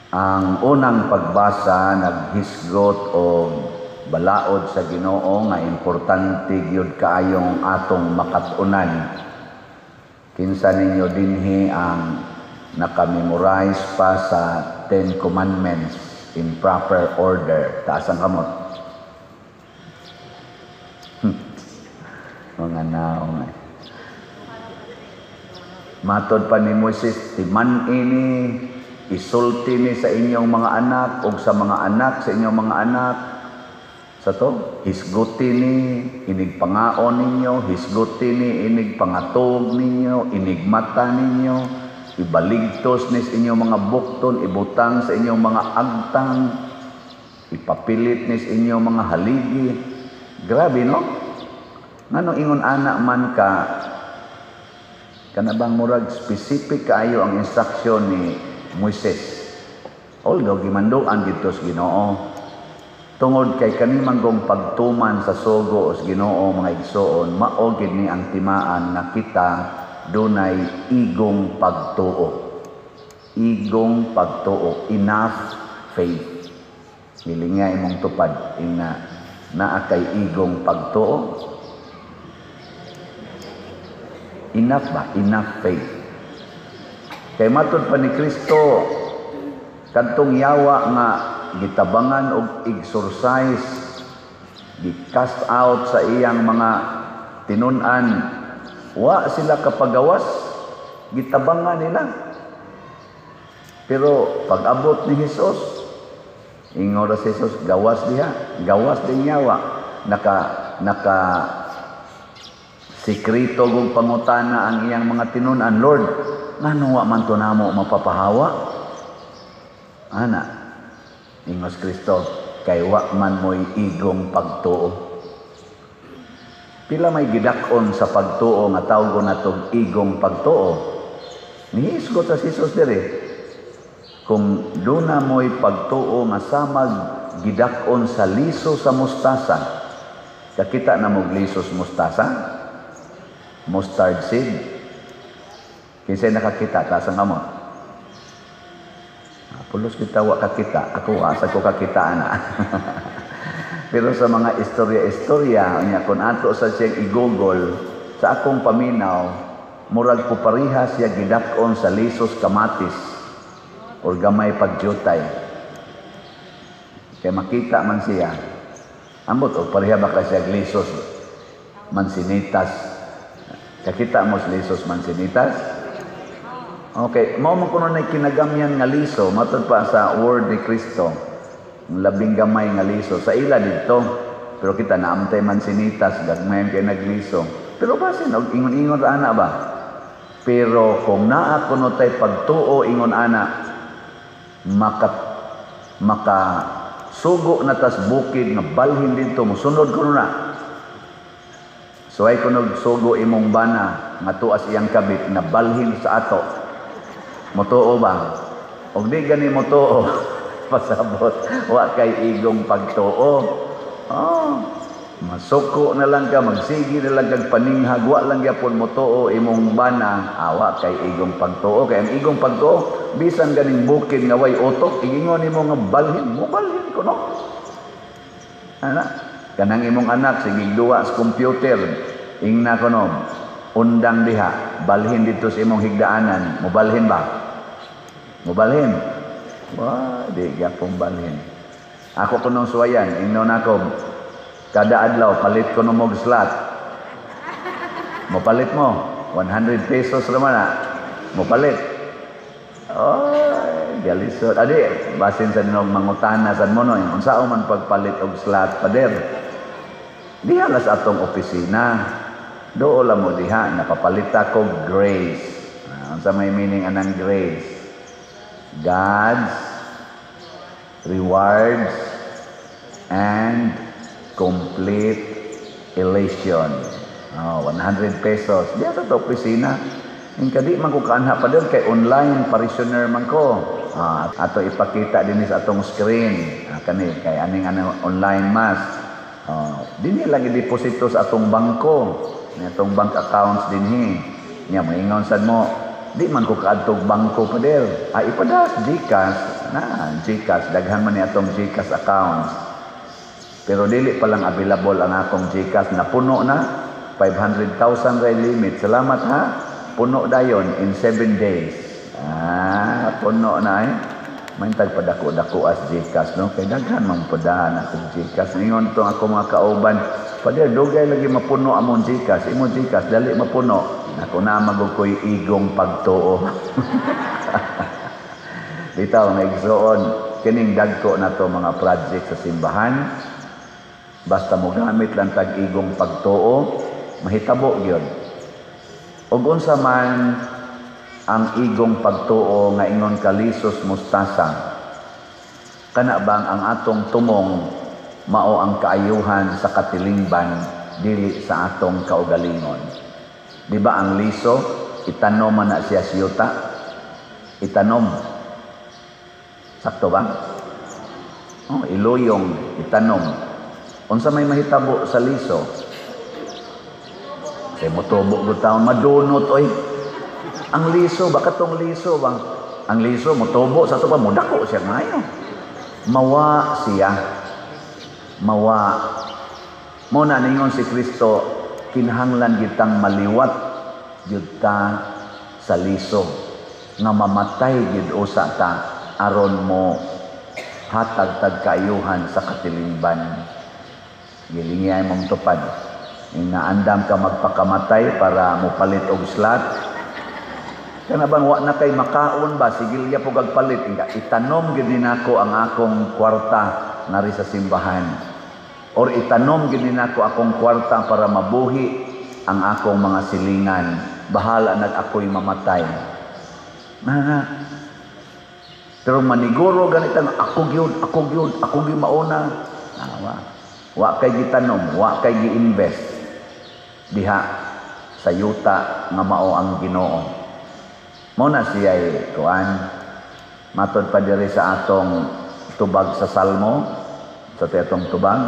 Ang unang pagbasa naghisgot og balaod sa Ginoo nga importante gyud kaayong atong makat-unan. Kinsa ninyo dinhi ang naka-memorize pa sa Ten Commandments in proper order? Taas ang kamot. Mga naong eh. Matod pa ni Moises, timan ini, isulti ni sa inyong mga anak o sa mga anak sa inyong mga anak. Sa to, hisguti ni, inig pangaon ninyo, hisguti ni, inig pangatog ninyo, inig mata ninyo, ibaligtos ni sa inyong mga bukton, ibutang sa inyong mga agtang, ipapilit ni sa inyong mga haligi. Grabe, no? Ngano ingon ana man ka, kana bang murag specific kaayo ang instruction ni Moises? Although gimanduan didto sa Ginoo. Tungod kay kani manggong pagtuman sa sugo sa Ginoo, mga igsoon, mao gid ni ang timaan nga kita dunay igong pagtuo. Igong pagtuo, enough faith. Hilinga imong tupad ina naa kay igong pagtuo. Enough ba? Enough faith. Kay matod pa ni Kristo, kadtong yawa nga gitabangan og exorcise, gi-cast out sa iyang mga tinun-an, wa sila kapagawas, gitabangan nila. Pero pag-abot ni Jesus, ingon ra si Jesus, "Gawas diha, gawas din yawa." Naka sikreto gug pangutana ang iyang mga tinun-an, "Lord, ngano wa man to namo mapapahawa?" Ana, ingos Kristo, "Kay wa man mo'y igong pagtuo." Pila may gidak-on sa pagtuo nga tawgon natog igong pagtuo? Nihisgot sa Jesus diri. Kung duna mo'y pagtuo nga samag gidak-on sa liso sa mustasa. Kakita na mo liso sa mustasa? Mustard seed. Kinsay nakakita, taas ang kamot. Ah, pulos kita wa kakita. Ako asa ko kakita ana. Pero sa mga istorya-istorya niya, kung ato sa siyang i-Google, sa akong paminaw, murag pupariha siya gidak-on sa lisos kamatis or gamay pagyutay. Kay makita man siya. Ambot og pareha ba ka siya lisos mansinitas? Kakita mo sa lisos mansinitas? Okay, mao man kuno na kinagamyan nga liso matod pa sa word ni Kristo. Ang labing gamay nga liso sa ila didto. Pero kita naamtay mansinitas, gagmay kay nagliso. Pero basin og ingon-ingon ra ana ba? Pero kung naa kuno tay pagtuo ingon ana, maka sugo na tas bukid nga balhin didto, mosunod kuno na. Suway kuno sugo imong bana nga tuas iyang kabit na balhin sa ato. Motuo ba? Og di gani motuo, pasabot wa kay igong pagtuo. Oh, masuko na lang ka, magsigi na lang kag paninghag, wa lang gyapon motuo imong bana, awa kay igong pagtuo. Kay ang igong pagtuo, bisan ganing bukid nga way utok, igingon nimo nga balhin, mobalhin ko no. Ana, kanang imong anak sige duwa sa computer, ingna ko no, undang diha, balhin dito sa imong higdaanan, mobalhin ba? Mobalhin? Wa, di gyapon balhin. Ako kunong suwayan, ingnon ako, kada adlaw palit ko mog slot. Mopalit mo, 100 pesos naman na. Mopalit. Oy, galisod. Adi, basin sa dinog mangutana sad mo no, unsa man pagpalit og slot, pader? Diha la sa atong opisina. Dool mo diha, napapalit ako grace. Unsa may meaning anang grace? God's rewards and complete elation. Oh, 100 pesos. Diha sa to opisina. Yung kadi man ko kaanha pa kay online parishioner man ko. Ato ipakita dinhi sa atong screen. Kani kay aning ano online mass. Oh, dinhi lang i-deposito sa atong bangko. Ni atong bank accounts dinhi. Nya moingon sad mo, "Di man ko kaadtog bangko, pader." Ay, ipadas GCash. GCash na, GCash, daghan man ni atong GCash accounts. Pero dili pa lang available ang akong GCash, napuno na. 500,000 ray limit. Salamat ha. Puno dayon in 7 days. Ah, puno na eh. May tagpadako-dako as GCash, no? Kay daghan man pudahan akong GCash. Ingon to ako mga kauban, "Father, dugay lagi mapuno among GCash. Imo GCash, dali mapuno." Ako na magug ko'y igong pagtuo. Bitaw, naigsoon, kining dagko na to mga project sa simbahan. Basta mo gamit lang tag igong pagtuo, mahitabo gyud. Ug unsa man ang igong pagtuo nga ingon kalisos mustasa, kana bang ang atong tumong mao ang kaayuhan sa katilingban, dili sa atong kaugalingon? Di ba ang liso, itanom man na siya siyuta? Itanom. Sakto ba? Oh, iluyong, itanom. Unsa may mahitabo sa liso? Kay motubo gud taon, madunot oy. Ang liso ba, katong liso bang? Ang liso motubo sa ato pa, modako siya ngayo. Mawa siya. Mawa. Mo na ningon si Kristo, kinahanglan gitang maliwat gyud ta sa liso nga mamatay gyud usa ta aron mo hatag tag kaayuhan sa katilingban. Gilingay mong tupad. Yung naandam ka magpakamatay para mopalit og slot. Kana bang wa na kay makaon ba, sigil ya po palit. Inga, itanom gyud ni nako ang akong kwarta nari sa simbahan. Or itanom gyud ni nako akong kwarta para mabuhi ang akong mga silingan. Bahala nag ako'y mamatay. Na, pero maniguro ganitang ako gyud, ako gyud, ako gyud mauna. Ah, wa. Wa kay gitanom, wa kay gi-invest diha sa yuta nga mao ang Ginoo. Mao na siya kuan, matod pa diri sa atong tubag sa Salmo, sa atong tubag,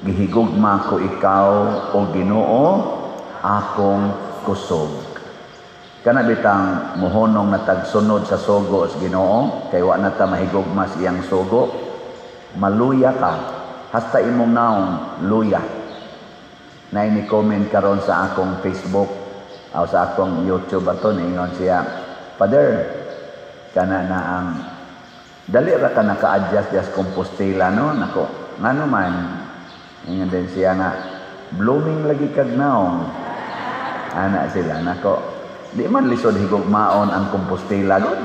"Gihigugma ko ikaw, o Ginoo, akong kusog." Kana bitang mohonong na tagsunod sa sugo sa Ginoo, kay wa na ta mahigugma sa iyang sugo, maluya ka hasta imong naong luya. Na ni comment karon sa akong Facebook o sa akong YouTube ato, niingon siya, "Father, kana na ang dali ra ka naka-adjust just Compostela, no?" Nako, ngano man? Ingon din siya nga, "Blooming lagi kag naong." Ana sila, nako. Di man lisod higugmaon ang Compostela gud.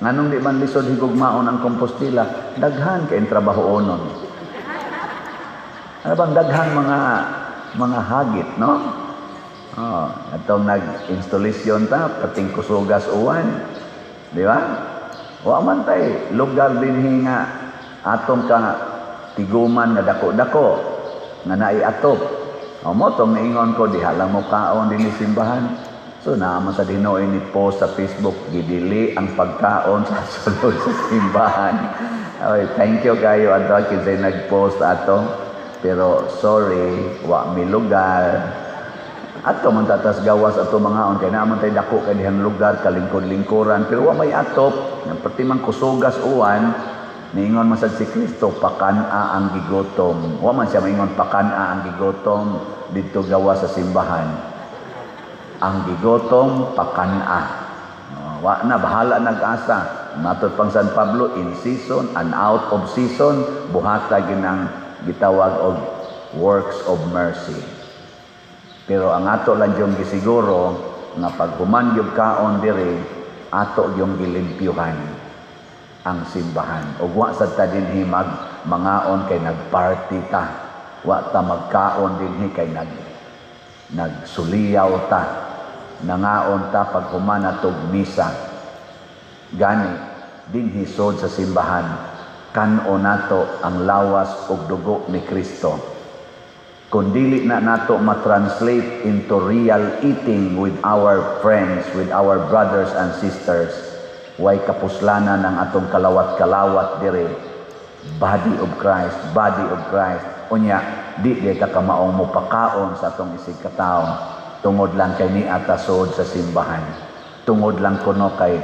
Nganong di man lisod higugmaon ang Compostela? Daghan kay trabaho onon. Ano bang daghang mga hagit, no? Oh, atong nag-installation ta, pating kusugas uwan. Di ba? Wa man tay lugar dinhi nga atong ka tiguman nga dako-dako nga naay atop. O mo tong naingon ko, diha lang mo kaon dinhi simbahan. So naa man sa Hinoy ni post sa Facebook, gidili ang pagkaon sa sulod sa simbahan. Oy, thank you kayo ato kinsay nag-post ato. Pero sorry, wa mi lugar. Ato man tatas gawas ato mga on kay naa man tay dako kay dihang lugar kalingkod-lingkuran, pero wa may atop. Yang pati man kusugas uwan, niingon man sad si Kristo, "Pakan-a ang gigutom." Wa man siya maingon, "Pakan-a ang gigutom didto gawas sa simbahan." Ang gigutom, pakan-a. Oh, wa na bahala nag-asa. Matod pang San Pablo, in season and out of season, buhata ginang gitawag og works of mercy. Pero ang ato lang yung gisiguro nga pag human yung kaon diri, ato yung gilimpyuhan ang simbahan. Ug wa sad ta dinhi mag mangaon kay nagparty ta. Wa ta magkaon dinhi kay nagsuliyaw ta. Nangaon ta pag human atog misa. Gani dinhi sod sa simbahan, kan-o nato ang lawas ug dugo ni Kristo. Kung dili na nato ma-translate into real eating with our friends, with our brothers and sisters, way kapuslanan ng atong kalawat-kalawat dire. Body of Christ, body of Christ. Unya, di di ta kamaong mopakaon sa atong isig katawo tungod lang kay ni atasod sa simbahan. Tungod lang kuno kay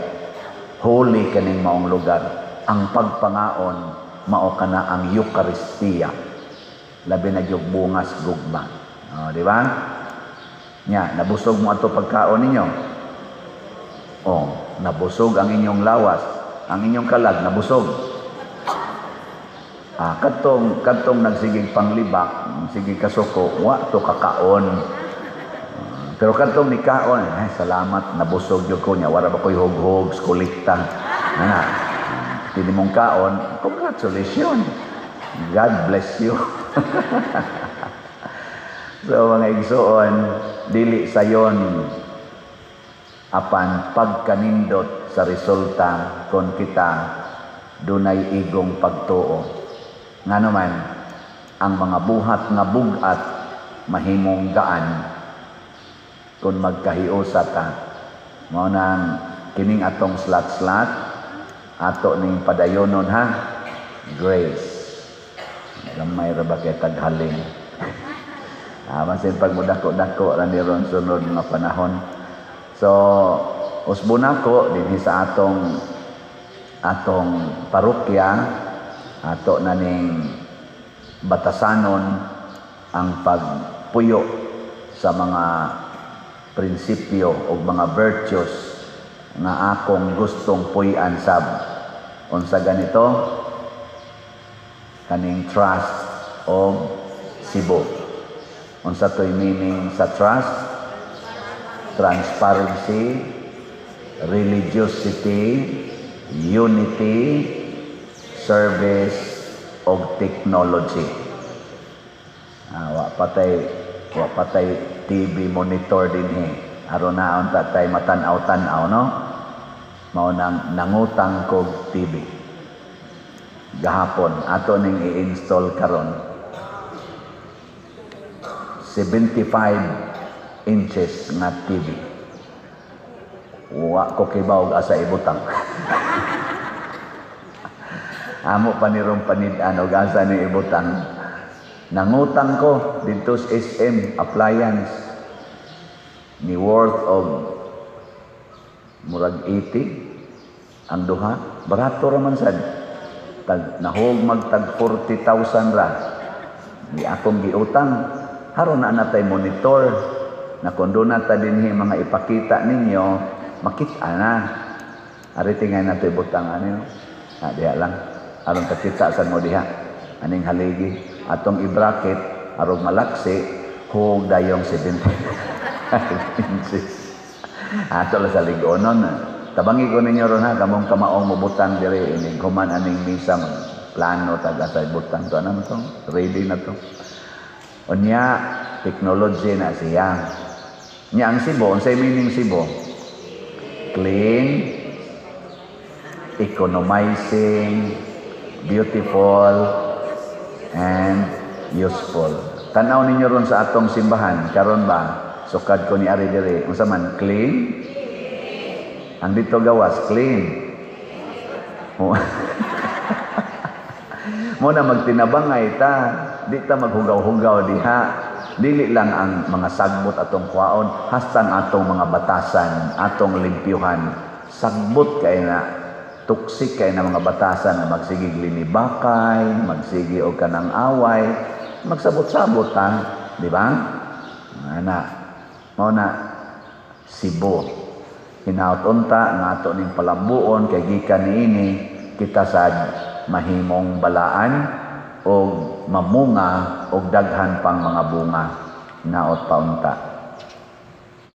Holy kaning maong lugar. Ang pagpangaon mao kana ang Eukaristiya. Labi na gyud bungas gugma. Oh, di ba? Nya, nabusog mo ato pagkaon ninyo. Oh, nabusog ang inyong lawas, ang inyong kalag nabusog. Ah, kadtong kadtong nagsigig panglibak, sige kasuko, wa to kakaon. Ah, pero kadtong nikaon, "Ay, salamat, nabusog gyud ko niya, wala ba ko'y hughog, kolekta." Ana. Pili mong kaon, congratulations. God bless you. So mga igsoon, dili sayon apan pagkanindot sa resulta kon kita dunay igong pagtuo. Ngano man ang mga buhat nga bug-at mahimong gaan kung magkahiusa ta. Mao nang kining atong slat-slat ato ning padayonon, ha. Grace. Gamay ra ba kay taghaling. Ah, masin pag mudako-dako ra ni ron sunod nga panahon. So, usbon nako dinhi sa atong atong parokya, ato na ning batasanon ang pagpuyo sa mga prinsipyo o mga virtues nga akong gustong puy-an sab. Unsa ganito? Kaning trust o Cebu. Unsa to'y meaning sa trust? Transparency, religiosity, unity, service, og technology. Ah, wa patay TV monitor dinhi. Aron naon ta tay matan-aw-tan-aw, no? Mao nang nangutang kog TV. Gahapon ato ning i-install karon. 75 inches nga TV. Wa ko kibaw asa ibutang. Amo pa ni rong panid-an og asa ni ibutang. Nangutang ko didto sa SM Appliance ni worth of murag 80 ang duha. Barato ra man sad. Tag nahog magtag 40,000 ra. Di akong giutang. Haron na natay monitor na kung doon na ta dinhi mga ipakita ninyo, makita na. Ari tingay na ito ibutang ano. Ah, diha lang. Aron kakita sa mo diha. Aning haligi. Atong i-bracket, arog malaksi, hug dayong 70 inches. Ato lang sa ligonon. Tabangi ko ninyo ron ha, kamong kamaong mubutang dire, inig human aning misa, plano taga sa butang to. Ano to? Ready na to. Unya, technology na siya. Nya ang Cebu, unsay meaning Cebu? Clean, economizing, beautiful, and useful. Tanaw ninyo ron sa atong simbahan, karon ba? Sukad ko ni ari diri, unsa man, clean? Ang dito gawas, clean. Mo na magtinabangay ta, di ta maghugaw-hugaw diha. Dili lang ang mga sagbot atong kwaon, hastang atong mga batasan, atong limpyuhan. Sagbot kay na, toxic kay na mga batasan na magsigig linibakay, magsigi og kanang away, magsabot-sabot ta, di ba? Ana, mao na Cebu. Hinaut unta nga ato ning palambuon kay gikan niini kita sad mahimong balaan og mamunga og daghan pang mga bunga. Naot pa unta.